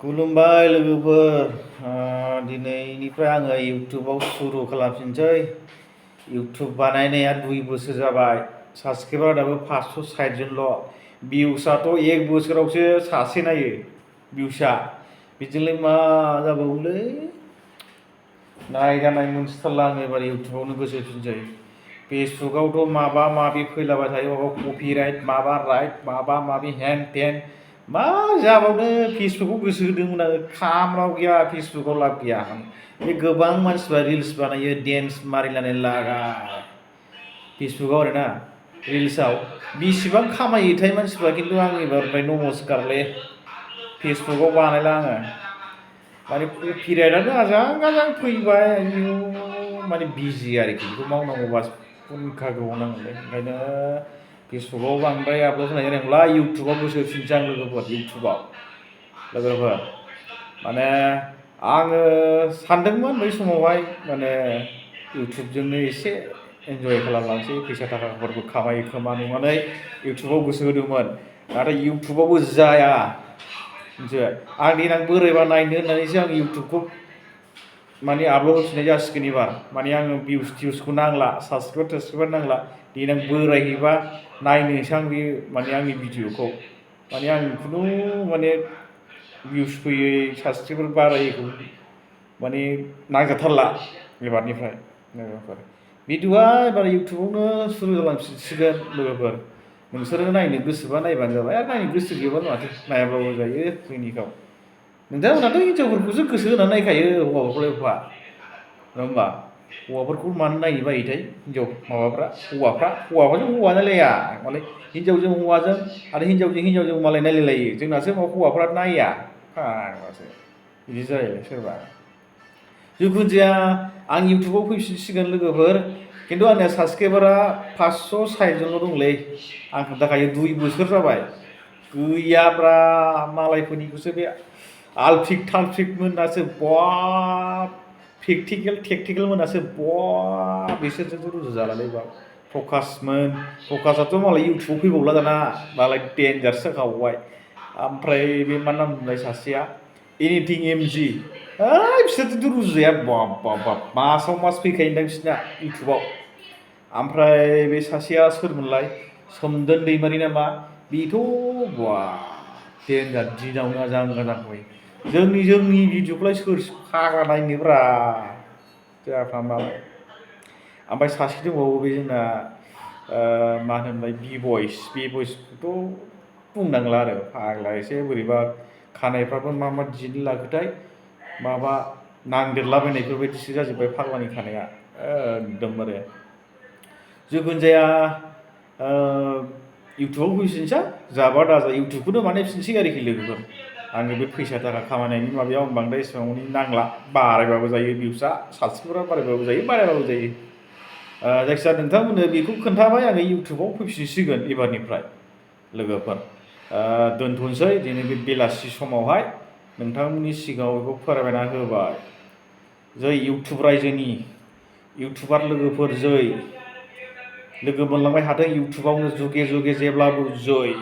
खुलुमबाय लोगोफोर दिनैनिफ्राय आङो इउटुबाव सुरु खालामफिनसै। इउटुब बानायनाया 2 बोसोर जाबाय। साबसक्राइबार दाबो 560 जनल'। भिउसआथ' 1 बोसोरावसो सासे नायो भिउसआ। बिदिनोलाय मा जाबावोलै। नायजानाय मोनसिथारला आङो एबार इउटुबावनो गोसो होफिनसै। फेसबुकआवथ' माबा माबि फैलाबाय थायो, माबा कपिराइट, माबा राइट, माबा माबि हेन टेन। मा जाबावनो फेसबुकआव गोसो होदोंमोन आङो, खामानियाव गैया, फेसबुकआव लाब गैया। बे गोबां मानसिफ्रा रिल्स बानायो, डेन्स मारिलायनाय लागाय फेसबुकआव आरोना। रिल्सआव बेसेबां खामायोथाय मानसिफ्रा, खिन्थु आं एबारनिफ्राय नमस्कारलै फेसबुकआव बानायला आङो। माने कपिराइटआनो आजां गाजां फैबाय, आयु माने बिजि आरोखि, बेखौ मावनांगौबा फुंखागौ नांगौलै। ओंखायनो फेसबुकआव बांद्राय आपल'ड होनाय जानाय नंला, इउटुबाव गोसो होफिनसै आं लोगोफोर। इउटुबाव लोगोफोर माने आङो सानदोंमोन बै समावहाय, माने इउटुबजोंनो एसे एन्जय खालामलांसै, फैसा थाखाफोरबो खामायो खोमा नंनानै इउटुबाव गोसो होदोंमोन। नाथाय इउटुबावबो जाया मिथिबाय। आं देनां बोरायबा नायनो होननानैसो आं इउटुबखौ माने आपल'ड होफिननाय जासिगोन एबार। माने आङो भिउस टिउसखौ नांला, साबसक्राइबार नांला, देनां बोरायहैबा नायनोसै आं बे माने आंनि भिडिअखौ। माने आं खुनु माने भिउस फैयै, साबसक्राइबार बारायैखौ माने नांजाथारला एबारनिफ्राय लोगोफोर। भिडिअआ एबार इउटुबावनो सुरु जालांफिनसिगोन लोगोफोर। नोंसोरो नायनो गोसोबा नायबानो जाबाय, आरो नायनो गोसो गैयाबा माथो नायाब्लाबो जायो जोंनिखौ। नोंथांमोनाथ' हिनजावफोरखौसो गोसो होनानै नायखायो, हौवाफोरखौलाय बहा, नङा होमबा? हौवाफोरखौ मानो नायनो बायोथाय हिनजाव माबाफ्रा, हौवाफोरजों हौवा नायलाया मालाय, हिनजावजों हौवाजों आरो हिनजावजों हिनजावजों मालाय नायलायलायो। जोंनासो माबा हौवाफ्रा नाया, फाग्लासो बिदि जायो सोरबा। जिखुनु जाया आं इउटुबाव फैफिनसिगोन लोगोफोर, खिन्थु आंनिया साबसक्राइबारा 560 जनल' दंलै। आं खोन्थाखायो 2 बोसोर जाबाय गैयाब्रा। मालायफोरनिखौसो बे आलफ्रिक थालफ्रिक मोनासो बाब, टेक्टिकेल मोनासो बाब, बिसोरजोंसो रुजुजालालै बाब। प्रकासआथ' मालाय इउटुबाव फैबावला दाना, मालाय डेन्जारसो जाखाबावबाय। ओमफ्राय बे मा नाम मोनलाय सासेया, एनिथिं एमजि, बिसोरजोंथ' रुजुजाया, बाब बाब बाब, मासाव मास फैखायोदां बिसोरना इउटुबाव। ओमफ्राय बे सासेया सोरमोनलाय, सोमदोन दैमारि नामा, बेथ' बा डेन्जार, दिनावनो आजां गाजां फैयो। जोंनि भिडिअखौलाय सोर फाग्ला नायनोब्रा, जाफ्रामबाय। ओमफ्राय सासे दंबावो बे जोंना, मा होनोमोनलाय, बि भइसखौथ' बुंनांला आरो, फाग्ला एसे बोरैबा खानायफ्राबो मा डिजाइन लाखोथाय, माबा नांदेरलाबायनायफोरबायदिसो जाजोब्बाय फाग्लानि खानाया एकदमबारे। जिखुनु जाया इउटुबाव फैफिनसै, जाबा दाजा इउटुबखौनो बानायफिनसै आरोखि लोगोफोर। आङो बे फैसा थाखा खामायनायनि माबायाव आं बांद्राय एसेबां मानि नांला, बारायबाबो जायो भिउसआ, साबसक्राइबारा बारायबाबो जायो, बारायबाबो जायो। जायखिजाया नोंथांमोननो बेखौ खोन्थाबाय, आङो इउटुबाव फैफिनसिगोन एबारनिफ्राय लोगोफोर। दोनथ'नोसै दिनै बे बेलासि समावहाय नोंथांमोननि सिगाङाव बेखौ फोरमायना होबाय। जै इउटुब रायजोनि इउटुबार लोगोफोर, जै लोगो मोनलांबाय थाथों इउटुबावनो जुगे जुगे जेब्लाबो जै।